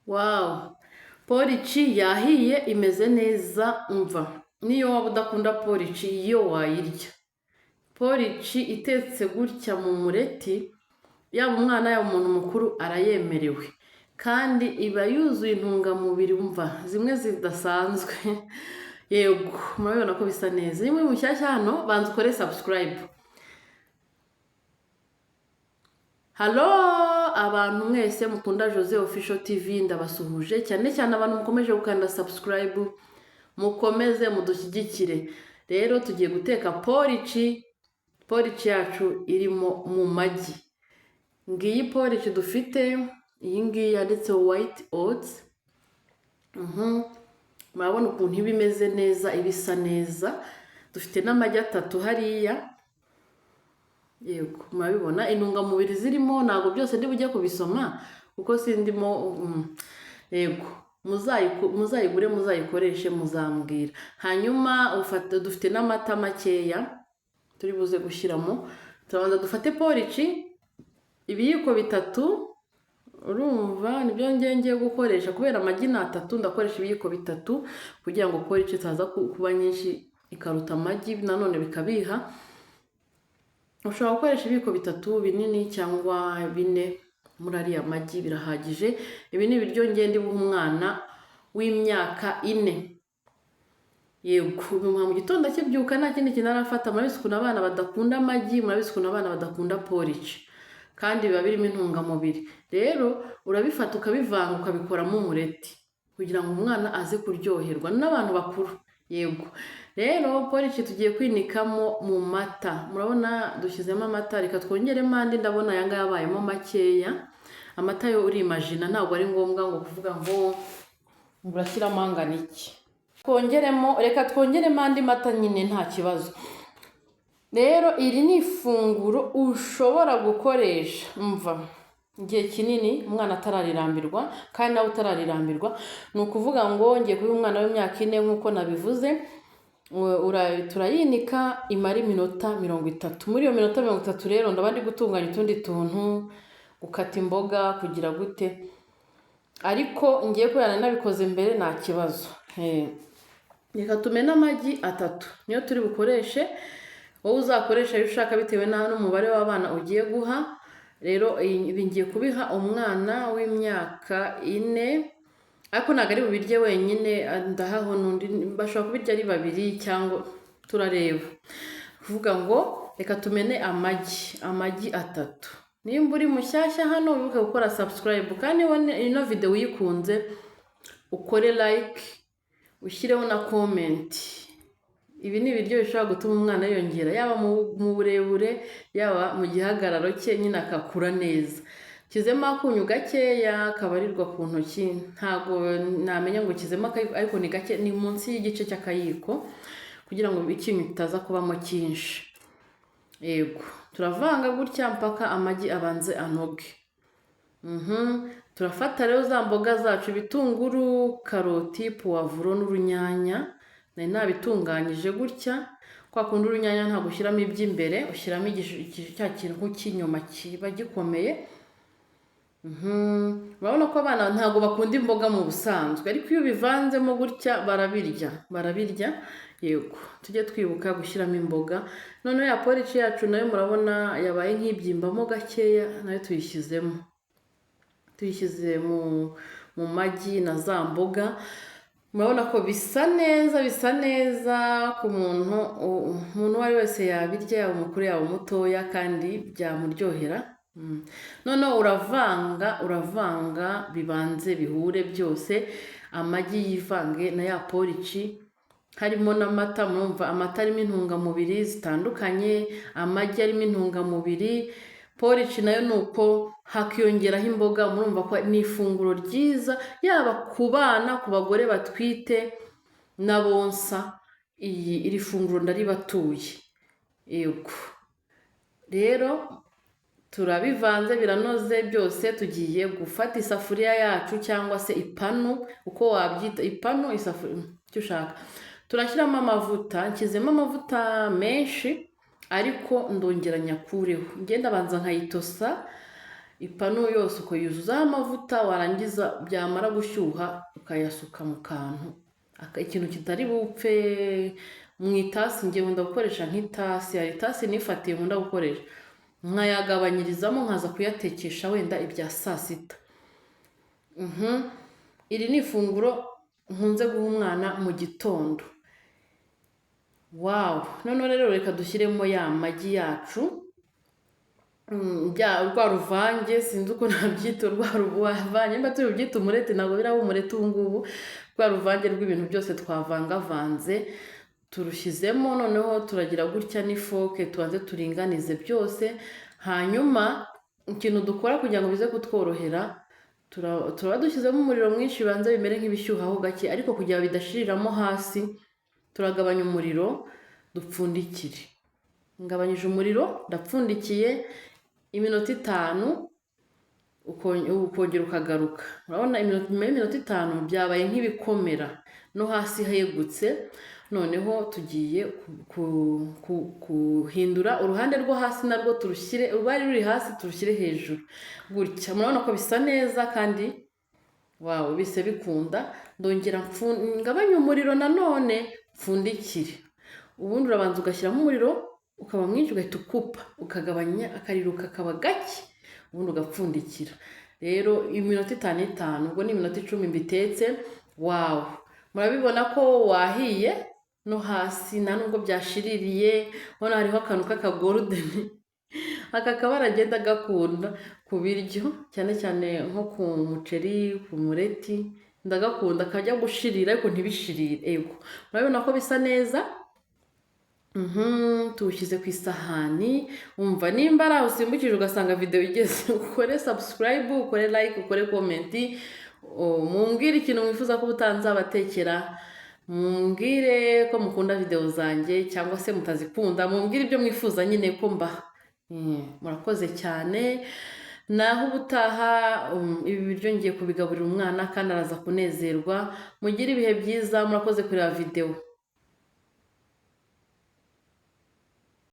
Wow! Porridge yahiye, imeze neza. Umva, niyo waba udakunda porridge, iyo wayirya. Porridge itetse gutya mu mureti, yaba umwana, yaba umuntu mukuru, arayemerewe. Kandi iba yuzuye intungamubiri, umva, zimwe zidasanzwe. Yego, murabibona ko bisa neza. Niba uri mushyashya hano, banza ukore subscribe. Hello abantu mwese mukunda Jose Official TV, ndabasuhuje, cyane cyane abantu mukomeje gukanda subscribe, mukomeze mudushyigikire. Rero tugiye guteka porridge, porridge yacu irimo mu magi. Ngiyi porridge dufite, iyi ngiyi yanditseho white oats. Murabona ukuntu iba imeze neza, iba isa neza. Dufite n'amagi atatu hariya. Yego, murabibona intungamubiri zirimo, ntabwo byose ndi bujye kubisoma kuko sindimo. Yego, muzayigure, muzayikoreshe, muzambwira. Hanyuma ufata, dufite n'amata makeya turi buze gushyiramo. Turabanza dufate porridge, ibiyiko 3, urumva nibyo ngiye ngiye gukoresha. Kubera amagi ni atatu, ndakoresha ibiyiko 3 kugira ngo porridge itaza kuba nyinshi ikaruta amagi nanone bikabiha. Ushobora gukoresha ibiyiko 3 binini cyangwa 4 muri ariya magi, birahagije. Ibi ni ibiryo ngenda buha umwana w'imyaka 4. Yego, bimuha mu gitondo akibyuka, nta kindi kintu arafata. Murabizi ukuntu abana badakunda amagi, murabizi ukuntu abana badakunda porridge, kandi biba birimo intungamubiri. Rero urabifata ukabivanga, ukabikoramo umureti kugira ngo umwana aze kuryoherwa, n'abantu bakuru. Yego, rero porridge tugiye kwinikamo mu mata. Murabona dushyizemo amata, reka twongeremo andi, ndabona aya ngaya abayemo makeya. Amata yo urimajina, ntabwo ari ngombwa ngo kuvuga ngo urashyiramo angana iki. Twongeremo, reka twongeremo andi mata nyine, nta kibazo. Rero iri ni ifunguro ushobora gukoresha, mva, igihe kinini umwana atararirambirwa kandi nawe utararirambirwa. Ni ukuvuga ngo ngiye kubiha umwana w'imyaka 4 nk'uko nabivuze. Turayinika imara iminota 30. Muri iyo minota 30 rero ndaba ndi gutunganya utundi tuntu, gukata imboga, kugira gute, ariko ngiye kubera nabikoze mbere, nta kibazo. Reka tumene amagi atatu, niyo turi bukoreshe. Wowe uzakoresha ayo ushaka bitewe n'umubare w'abana ugiye guha. Rero ibi ngiye kubiha umwana w'imyaka 4, ariko ntabwo ari bubirye wenyine, ndahaho n'undi, bashobora kubirya ari babiri cyangwa turareba. Kuvuga ngo reka tumene amagi, amagi atatu. Nimba uri mushyashya hano, wibuke gukora subscribe, kandi niba ino video uyikunze, ukore like, ushyireho na comment. Ibi ni ibiryo bishobora gutuma umwana yiyongera, yaba mu burebure, yaba mu gihagararo cye, nyine akakura neza. Nshyizemo akunyu gakeya kabarirwa ku ntoki, ntabwo namenya ngo nshyizemo akayiko, ariko ni gake, ni munsi y'igice cy'akayiko, kugira ngo icyunyu kitaza kubamo cyinshi. Yego, turavanga gutya mpaka amagi abanze anoge. Turafata rero za mboga zacu, ibitunguru, karoti, puwavuro n'urunyanya. Nari nabitunganyije gutya. Kwa kundi urunyanya ntabwo ushyiramo iby'imbere, ushyiramo cya kintu cy'inyuma kiba gikomeye. Urabona ko abana ntabwo bakunda imboga mu busanzwe, ariko iyo ubivanzemo gutya barabirya, barabirya. Yego, tujye twibuka gushyiramo imboga. Noneho ya porridge yacu nayo murabona yabaye nk'ibyimbamo gakeya, nayo tuyishyizemo, tuyishyize mu magi na za mboga. Murabona ko bisa neza, bisa neza ku muntu, umuntu uwo ari wese yabirya, yaba umukuru, yaba umutoya, kandi byamuryohera. Noneho uravanga, uravanga, bibanze bihure byose, amagi yivange na ya porridge harimo n'amata. Murumva amata arimo intungamubiri zitandukanye, amagi arimo intungamubiri, porridge nayo ni uko, hakiyongeraho imboga. Murumva ko ni ifunguro ryiza, yaba ku bana, ku bagore batwite n'abonsa, iyi iri funguro ndaribatuye. Yego, rero turabivanze, biranoze byose. Tugiye gufata isafuriya yacu cyangwa se ipanu, uko wabyita, ipanu, isafuriya, icyo ushaka. Turashyiramo amavuta. Nshyizemo amavuta menshi, ariko ndongera nyakureho, ngenda abanza nkayitosa. Ipanu yose ukayuzuzaho amavuta, warangiza byamara gushyuha ukayasuka mu kantu, ikintu kitari bupfe mu itasi. Njye nkunda gukoresha nk'itasi, hari itasi nifatiye nkunda gukoresha, nkayagabanyirizamo nkaza kuyatekesha wenda ibya saa sita. Iri ni ifunguro nkunze guha umwana mu gitondo. Wow! Noneho rero reka dushyiremo ya magi yacu, rwa ruvange, sinzi uko nabyita, rwa ruvange, nimba turi bubyite umureti, ntabwo biraba umureti ubu ngubu, rwa ruvange rw'ibintu byose twavangavanze turushyizemo. Noneho turagira gutya n'ifoke, tubanze turinganize byose. Hanyuma ikintu dukora kugira ngo bize kutworohera, turaba dushyizemo umuriro mwinshi, bibanze bimere nk'ibishyuhaho gake, ariko kugira ngo bidashiriramo hasi turagabanya umuriro dupfundikire. Ngabanyije umuriro, ndapfundikiye iminota 5, ukongera ukagaruka. Urabona nyuma y'iminota 5 byabaye nk'ibikomera, no hasi hegutse. Noneho tugiye guhindura uruhande rwo hasi, narwo turushyire, urwari ruri hasi turushyire hejuru gutya. Murabona ko bisa neza kandi wow, bise bikunda. Ndongera ngabanye umuriro nanone mpfundikire. Ubundi urabanza ugashyiramo umuriro ukaba mwinshi, ugahita ukupa, ukagabanya akariro kakaba gake, ubundi ugapfundikira. Rero iminota 5 5, ubwo ni iminota 10 mbitetse. Wow, murabibona ko wahiye no hasi, nta nubwo byashiririye. Ubona hariho akantu k'akagolden, aka kabara agenda gakunda ku biryo, cyane cyane nko ku muceri, ku mureti, ndagakunda kajya gushirira ariko ntibishirire. Ego, murabibona ko bisa neza. Tuwushyize ku isahani. Umva, nimba ari aho usimbukije ugasanga video igeze, ukore subscribe, ukore like, ukore comment, mumbwire ikintu mwifuza ko ubutaha nzabatekera, mumbwire ko mukunda video zanjye cyangwa se mutazikunda, mumbwire ibyo mwifuza nyine ko mbaha. Murakoze cyane, naho ubutaha. Ibi biryo ngiye kubigaburira umwana kandi araza kunezerwa. Mugire ibihe byiza, murakoze kureba video.